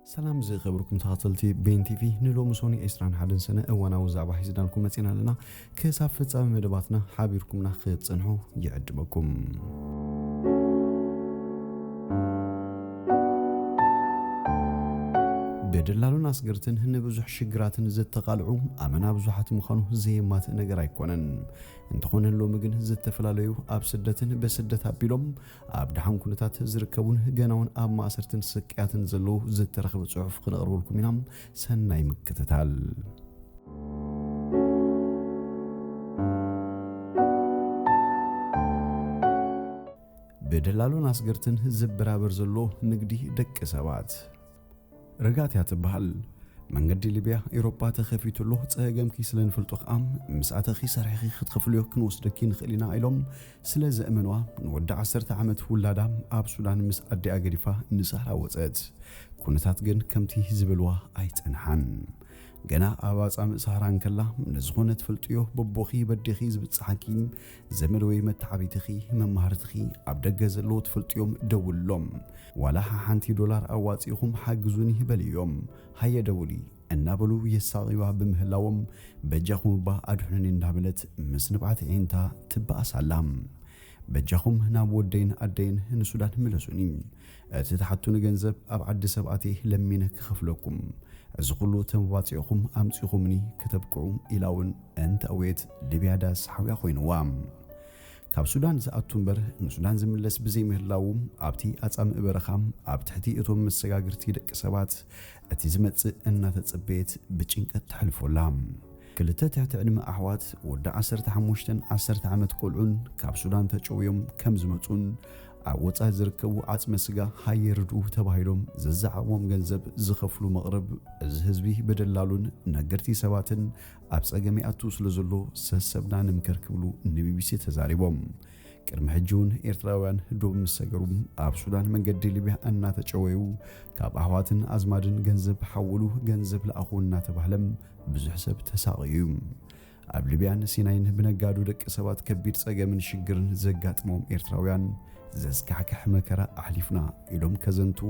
ሰላም ዝኸበርኩም ተኸታተልቲ ቤን ቲቪ፣ ንሎሚ ሶኒ ዕስራን ሓደን ሰነ እዋናዊ ዛዕባ ሒዝናልኩም መጺና ኣለና። ክሳብ ፍጻመ መደባትና ሓቢርኩምና ክትጸንሑ ይዕድመኩም። ብደላሉን ኣስገርትን ንብዙሕ ሽግራትን ዝተቓልዑ ኣመና ብዙሓት ምዃኑ ዘየማትእ ነገር ኣይኮነን። እንተኾነ ሎሚ ግን ዝተፈላለዩ ኣብ ስደትን ብስደት ኣቢሎም ኣብ ደሓን ኩነታት ዝርከቡን ገናውን ኣብ ማእሰርትን ስቅያትን ዘለዉ ዝተረኽበ ጽሑፍ ክነቕርበልኩም ኢና። ሰናይ ምክትታል። ብደላሉን ኣስገርትን ዝበራበር ዘሎ ንግዲ ደቂ ሰባት። ርጋት እያ ትበሃል። መንገዲ ሊብያ ኤውሮጳ ተኸፊቱ ኣሎ። ጸገምኪ ስለ ንፈልጦ ከኣ ምስ ኣተኺ ሰሪሕኺ ክትኸፍልዮ ክንወስደኪ ንኽእል ኢና ኢሎም ስለ ዘእመንዋ ንወዲ ዓሰርተ ዓመት ውላዳ ኣብ ሱዳን ምስ ኣዲኣ ገዲፋ ንሳህራ ወጸት። ኩነታት ግን ከምቲ ዝበልዋ ኣይጸንሓን። ገና ኣብ ኣጻምእ ሳህራ እንከላ ንዝኾነ ትፈልጥዮ በቦኺ በዴኺ ዝብጽሓኪ ዘመድ ወይ መተዓቢትኺ መማህርትኺ ኣብ ደገ ዘለዉ ትፈልጥዮም ደውልሎም። ዋላ ሓንቲ ዶላር ኣዋጺእኹም ሓግዙኒ በልዮም። ሃየ ደውሊ እናበሉ የሳቕዩዋ ብምህላዎም በጃኹም እባ ኣድሑኑኒ እንዳበለት ምስ ንብዓት ኣዒንታ ትበኣስ ኣላ። በጃኹም ናብ ወደይን ኣደይን ንሱዳን ምለሱኒ። እቲ ትሓቱኒ ገንዘብ ኣብ ዓዲ ሰብኣተይ ለሚነ ክኸፍለኩም። እዚ ኩሉ ተመባጺዕኹም ኣምጺኹምኒ ክተብቅዑ ኢላ እውን እንተእውየት ሊብያ ዳስ ሓውያ ኮይንዋ። ካብ ሱዳን ዝኣቱ እምበር ንሱዳን ዝምለስ ብዘይምህላዉ ኣብቲ ኣጻምእ በረኻ ኣብ ትሕቲ እቶም መሰጋግርቲ ደቂ ሰባት እቲ ዝመጽእ እናተጸበየት ብጭንቀት ተሕልፎላ። ክልተ ትሕቲ ዕድመ ኣሕዋት ወዲ ዓሰርተ ሓሙሽተን ዓሰርተ ዓመት ቆልዑን ካብ ሱዳን ተጨውዮም ከም ዝመጹን ኣብ ወጻኢ ዝርከቡ ዓጽመ ስጋ ሃየ ርድኡ ተባሂሎም ዘዘዓቕሞም ገንዘብ ዝኸፍሉ መቕርብ እዚ ህዝቢ ብደላሉን ነገርቲ ሰባትን ኣብ ጸገም ይኣቱ ስለ ዘሎ ሰሰብና ንምከር ክብሉ ንቢቢሲ ተዛሪቦም። ቅድሚ ሕጂ እውን ኤርትራውያን ዶብ ምስ ሰገሩ ኣብ ሱዳን መንገዲ ሊብያ እናተጨወዩ ካብ ኣሕዋትን ኣዝማድን ገንዘብ ሓውሉ ገንዘብ ለኣኹ እናተባህለ ብዙሕ ሰብ ተሳቕዩ እዩ። ኣብ ሊብያን ሲናይን ብነጋዶ ደቂ ሰባት ከቢድ ጸገምን ሽግርን ዘጋጥሞም ኤርትራውያን ዘስካሕክሕ መከራ ኣሕሊፍና ኢሎም ከዘንቱ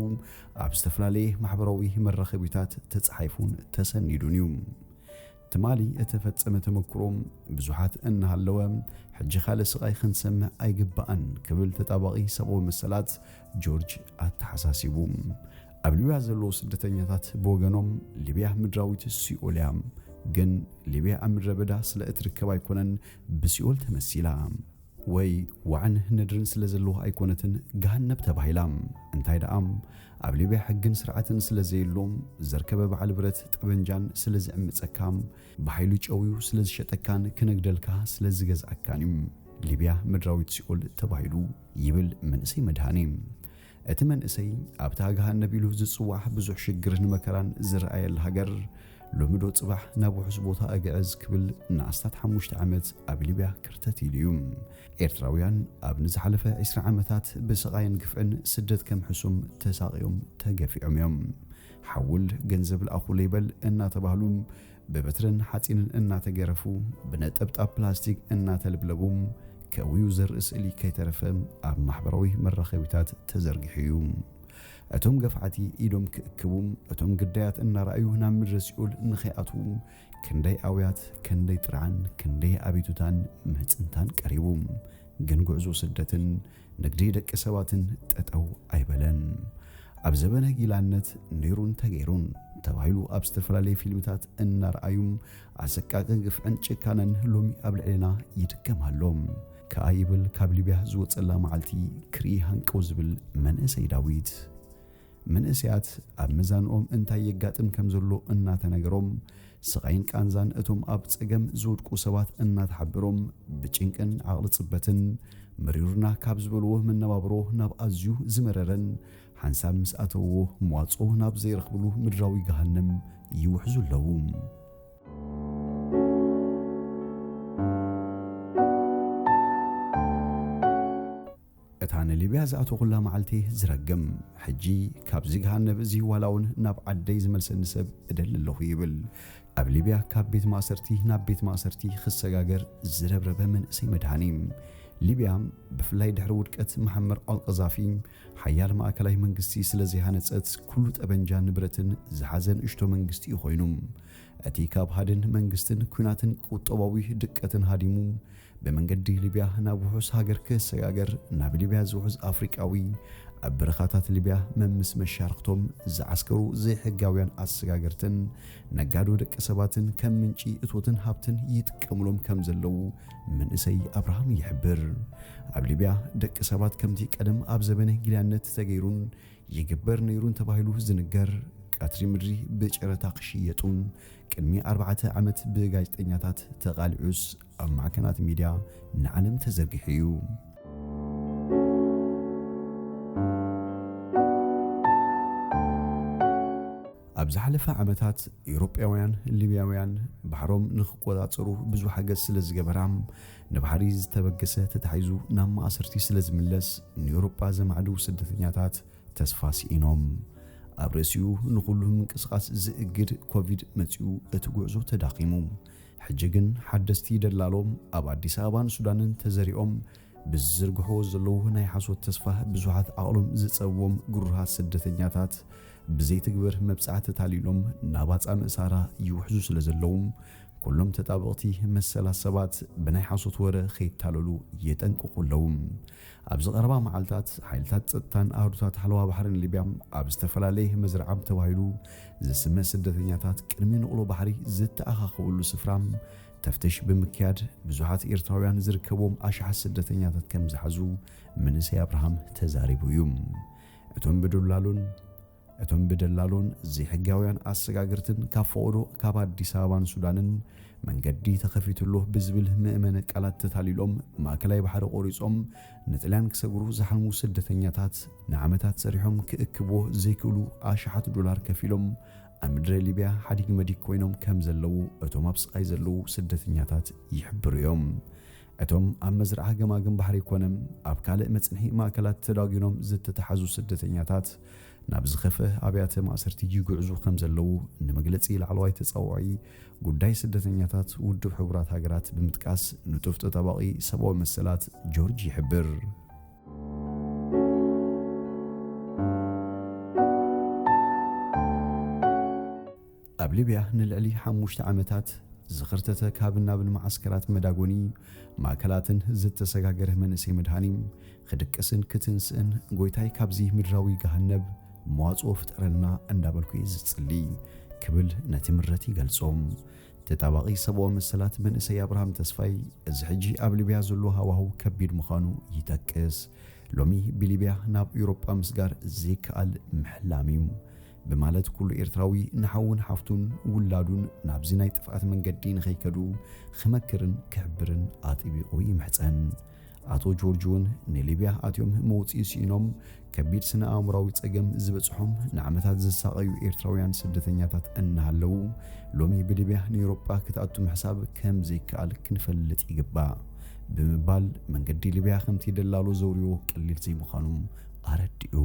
ኣብ ዝተፈላለየ ማሕበራዊ መራኸቢታት ተጻሒፉን ተሰኒዱን እዩ። ትማሊ እተፈጸመ ተመክሮ ብዙሓት እናሃለወ ሕጂ ካልእ ስቓይ ክንሰምዕ ኣይግባእን ክብል ተጣባቒ ሰብኣዊ መሰላት ጆርጅ ኣተሓሳሲቡ። ኣብ ሊብያ ዘለዉ ስደተኛታት ብወገኖም ሊብያ ምድራዊት ሲኦል እያ፣ ግን ሊብያ ኣብ ምድረ በዳ ስለ እትርከብ ኣይኮነን ብሲኦል ተመሲላ። ወይ ዋዕን ነድርን ስለ ዘለዎ ኣይኮነትን ገሃነብ ተባሂላ። እንታይ ደኣ ኣብ ሊብያ ሕግን ስርዓትን ስለ ዘየሎ ዘርከበ በዓል ብረት ጠበንጃን ስለ ዝዕምጸካ ብሓይሉ ጨውዩ ስለ ዝሸጠካን ክነግደልካ ስለ ዝገዝኣካን እዩ ሊብያ ምድራዊት ሲኦል ተባሂሉ ይብል መንእሰይ መድሃኔ። እቲ መንእሰይ ኣብታ ገሃነብ ኢሉ ዝጽዋዕ ብዙሕ ሽግርን መከራን ዝረኣየላ ሃገር ሎሚ ዶ ጽባሕ ናብ ውሑስ ቦታ እግዕዝ ክብል ንኣስታት ሓሙሽተ ዓመት ኣብ ሊብያ ክርተት ኢሉ እዩ። ኤርትራውያን ኣብ ንዝሓለፈ ዕስራ ዓመታት ብስቓይን ግፍዕን ስደት ከም ሕሱም ተሳቕዮም ተገፊዖም እዮም። ሓውል ገንዘብ ለኣኹለይ በል እናተባህሉ ብበትርን ሓጺንን እናተገረፉ ብነጠብጣብ ፕላስቲክ እናተልብለቡ ከእውዩ ዘርኢ ስእሊ ከይተረፈ ኣብ ማሕበራዊ መራኸቢታት ተዘርጊሑ እዩ። እቶም ገፍዓቲ ኢዶም ክእክቡ፣ እቶም ግዳያት እናረኣዩ ናብ ምድረ ሲኦል ንኸይኣትዉ ክንደይ ኣውያት፣ ክንደይ ጥርዓን፣ ክንደይ ኣቤቱታን ምሕጽንታን ቀሪቡ። ግን ጉዕዞ ስደትን ንግዲ ደቂ ሰባትን ጠጠው ኣይበለን። ኣብ ዘበነ ጊላነት ነይሩን ተገይሩን ተባሂሉ ኣብ ዝተፈላለዩ ፊልምታት እናረኣዩ ኣሰቃቂ ግፍዕን ጭካነን ሎሚ ኣብ ልዕሌና ይድገም ኣሎ። ከኣ ይብል ካብ ሊብያ ዝወጸላ መዓልቲ ክርኢ ሃንቀው ዝብል መንእሰይ ዳዊት። መንእሰያት ኣብ መዛንኦም እንታይ የጋጥም ከም ዘሎ እናተነገሮም፣ ስቓይን ቃንዛን እቶም ኣብ ጸገም ዝወድቁ ሰባት እናተሓበሮም፣ ብጭንቅን ዓቕሊ ጽበትን መሪሩና ካብ ዝበልዎ መነባብሮ ናብ ኣዝዩ ዝመረረን ሓንሳብ ምስ ኣተውዎ መዋጽኦ ናብ ዘይረኽብሉ ምድራዊ ገሃነም ይውሕዙ ኣለዉ። እታ ንሊብያ ዝኣተኹላ መዓልቲ ዝረግም፣ ሕጂ ካብዚ ገሃነብ እዚ ዋላ እውን ናብ ዓደይ ዝመልሰኒ ሰብ እደሊ ኣለኹ ይብል። ኣብ ሊብያ ካብ ቤት ማእሰርቲ ናብ ቤት ማእሰርቲ ክሰጋገር ዝረብረበ መንእሰይ መድሃኒ። ሊብያ፣ ብፍላይ ድሕሪ ውድቀት መሓመር ኣልቀዛፊ፣ ሓያል ማእከላይ መንግስቲ ስለ ዘይሃነጸት፣ ኩሉ ጠበንጃ ንብረትን ዝሓዘ ንእሽቶ መንግስቲ እዩ ኮይኑ። እቲ ካብ ሃድን መንግስትን ኲናትን ቁጠባዊ ድቀትን ሃዲሙ፣ ብመንገዲ ሊብያ ናብ ውሑስ ሃገር ክሰጋገር፣ ናብ ሊብያ ዝውሕዝ ኣፍሪቃዊ፣ ኣብ በረኻታት ሊብያ መምስ መሻርኽቶም ዝዓስከሩ ዘይሕጋውያን ኣሰጋገርትን ነጋዶ ደቂ ሰባትን ከም ምንጪ እቶትን ሃብትን ይጥቀሙሎም ከም ዘለዉ መንእሰይ ኣብርሃም ይሕብር። ኣብ ሊብያ ደቂ ሰባት ከምቲ ቀደም ኣብ ዘበነ ጊልያነት ተገይሩን ይግበር ነይሩን ተባሂሉ ዝንገር ቀትሪ ምድሪ ብጨረታ ክሽየጡ ቅድሚ ኣርባዕተ ዓመት ብጋዜጠኛታት ተቓሊዑስ ኣብ ማዕከናት ሚድያ ንዓለም ተዘርጊሑ እዩ። ኣብ ዝሓለፈ ዓመታት፣ ኤውሮጳውያን ሊብያውያን ባሕሮም ንኽቆጻጸሩ ብዙሕ ሓገዝ ስለ ዝገበራ፣ ንባሕሪ ዝተበገሰ ተታሒዙ ናብ ማእሰርቲ ስለ ዝምለስ፣ ንኤውሮጳ ዘማዕድው ስደተኛታት ተስፋ ስኢኖም። ኣብ ርእሲኡ ንኹሉ ምንቅስቓስ ዝእግድ ኮቪድ መጺኡ፣ እቲ ጉዕዞ ተዳኺሙ። ሕጂ ግን ሓደስቲ ደላሎም ኣብ ኣዲስ ኣበባን ሱዳንን ተዘሪኦም ብዝዝርግሕዎ ዘለዉ ናይ ሓሶት ተስፋ፣ ብዙሓት ዓቕሎም ዝጸብዎም ግሩሃት ስደተኛታት ብዘይትግበር መብጽዓ ተታሊሎም ናባጻ ምእሳራ ይውሕዙ ስለ ዘለዉ፣ ኩሎም ተጣበቕቲ መሰላት ሰባት ብናይ ሓሶት ወረ ከይታለሉ የጠንቅቑ ኣለዉ። ኣብዚ ቀረባ መዓልታት፣ ሓይልታት ጸጥታን ኣህዱታት ሓለዋ ባሕርን ሊብያ ኣብ ዝተፈላለየ መዝርዓም ተባሂሉ ዝስመ ስደተኛታት ቅድሚ ንቕሎ ባሕሪ ዝተኣኻኸብሉ ስፍራ ተፍትሽ ብምክያድ፣ ብዙሓት ኤርትራውያን ዝርከብዎም ኣሽሓት ስደተኛታት ከም ዝሓዙ መንእሰይ ኣብርሃም ተዛሪቡ እዩ። እቶም ብደላሎን እቶም ብደላሎን ዘይሕጋውያን ኣሰጋግርትን ካብ ፈቐዶ ካብ ኣዲስ ኣበባን ሱዳንን መንገዲ ተኸፊቱ ኣሎ ብዝብል መእመነ ቃላት ተታሊሎም ማእከላይ ባሕሪ ቆሪጾም ንጥልያን ክሰግሩ ዝሓልሙ ስደተኛታት፣ ንዓመታት ሰሪሖም ክእክብዎ ዘይክእሉ ኣሽሓት ዶላር ከፊሎም ኣብ ምድረ ሊብያ ሓዲግ መዲግ ኮይኖም ከም ዘለዉ እቶም ኣብ ስቓይ ዘለዉ ስደተኛታት ይሕብሩ እዮም። እቶም ኣብ መዝርዓ ገማግም ባሕሪ ኮነ ኣብ ካልእ መጽንሒ ማእከላት ተዳጒኖም ዝተታሕዙ ስደተኛታት፣ ናብ ዝኸፍአ ኣብያተ ማእሰርቲ ይጉዕዙ ከም ዘለዉ ንመግለጺ ላዕለዋይ ተጻዋዒ ጉዳይ ስደተኛታት ውድብ ሕቡራት ሃገራት ብምጥቃስ፣ ንጡፍ ተጣባቒ ሰብኣዊ መሰላት ጆርጅ ይሕብር። ኣብ ሊብያ ንልዕሊ ሓሙሽተ ዓመታት ዝኽርተተ፣ ካብን ናብን መዓስከራት መዳጎኒ ማእከላትን ዝተሰጋገረ መንእሰይ መድሃኒ፣ ክድቅስን ክትንስእን፣ "ጎይታይ፣ ካብዚ ምድራዊ ገሃነብ መዋጽኦ ፍጠረልና" እንዳበልኩ እየ ዝጽሊ፣ ክብል ነቲ ምረት ይገልጾ። ተጣባቒ ሰብኣዊ መሰላት መንእሰይ ኣብርሃም ተስፋይ፣ እዚ ሕጂ ኣብ ሊብያ ዘሎ ሃዋህው ከቢድ ምዃኑ ይጠቅስ። ሎሚ ብሊብያ ናብ ኤውሮጳ ምስጋር ዘይከኣል ምሕላም እዩ። ብማለት፣ ኩሉ ኤርትራዊ ንሓውን ሓፍቱን ውላዱን ናብዚ ናይ ጥፍኣት መንገዲ ንኸይከዱ ክመክርን ክሕብርን ኣጥቢቑ ይምሕጸን። ኣቶ ጆርጅ እውን ንሊብያ ኣትዮም መውጽኢ ስኢኖም ከቢድ ስነ ኣእምራዊ ጸገም ዝበጽሖም ንዓመታት ዝሳቐዩ ኤርትራውያን ስደተኛታት እናሃለዉ፣ ሎሚ ብሊብያ ንኤውሮጳ ክትኣቱ ምሕሳብ ከም ዘይከኣል ክንፈልጥ ይግባእ ብምባል፣ መንገዲ ሊብያ ከምቲ ደላሎ ዘውርዮ ቀሊል ዘይምዃኑ ኣረዲኡ።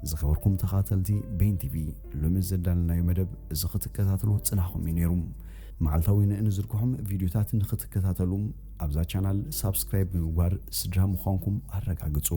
ዝኸበርኩም ተኻተልቲ ቤን ቲቪ፣ ሎሚ ዘዳለናዮ መደብ እዚ ክትከታተሉ ጽናሕኩም እዩ ነይሩ። መዓልታዊ ንእንዝርግሖም ቪድዮታት ንክትከታተሉ ኣብዛ ቻናል ሳብስክራይብ ብምግባር ስድራ ምዃንኩም ኣረጋግጹ።